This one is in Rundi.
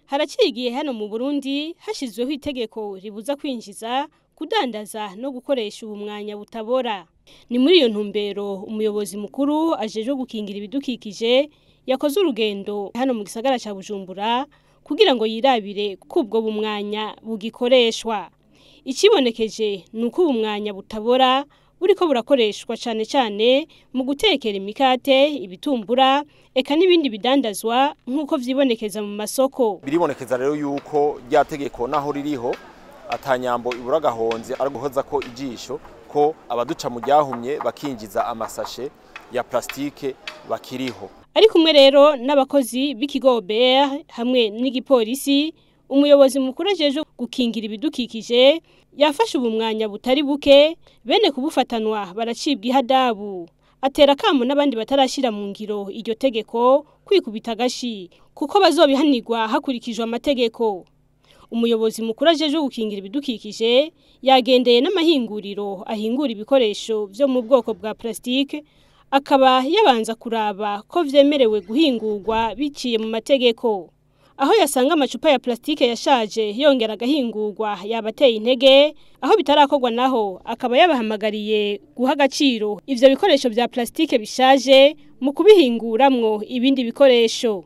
Haraciye igihe hano mu Burundi hashizweho itegeko ribuza kwinjiza, kudandaza no gukoresha ubumwanya butabora. Ni muri iyo ntumbero umuyobozi mukuru ajejwe gukingira ibidukikije yakoze urugendo hano mu gisagara ca Bujumbura kugira ngo yirabire ko ubwo bumwanya bugikoreshwa. Ikibonekeje ni uko ubumwanya butabora buriko burakoreshwa cane cane mu gutekera imikate, ibitumbura, eka n'ibindi bidandazwa nk'uko vyibonekeza mu masoko. Biribonekeza rero yuko rya tegeko naho ririho atanyambo ibura gahonze, ari guhoza ko ijisho ko abaduca mu ryahumye bakinjiza amasashe ya plastike bakiriho. Ari kumwe rero n'abakozi b'ikigo OBR hamwe n'igipolisi, umuyobozi mukuru ajejwe gukingira ibidukikije yafashe ubumwanya butari buke, bene kubufatanwa baracibwa ihadabu. Atera akamo n'abandi batarashira mu ngiro iryo tegeko kwikubita agashi, kuko bazobihanirwa hakurikijwe amategeko. Umuyobozi mukuru ajejwe gukingira ibidukikije yagendeye n'amahinguriro ahingura ibikoresho vyo mu bwoko bwa plastike, akaba yabanza kuraba ko vyemerewe guhingurwa biciye mu mategeko. Aho yasanga amacupa ya plastike yashaje yongera agahingurwa yabateye intege, aho bitarakorwa naho akaba yabahamagariye guha agaciro ivyo bikoresho vya plastike bishaje mu kubihinguramwo ibindi bikoresho.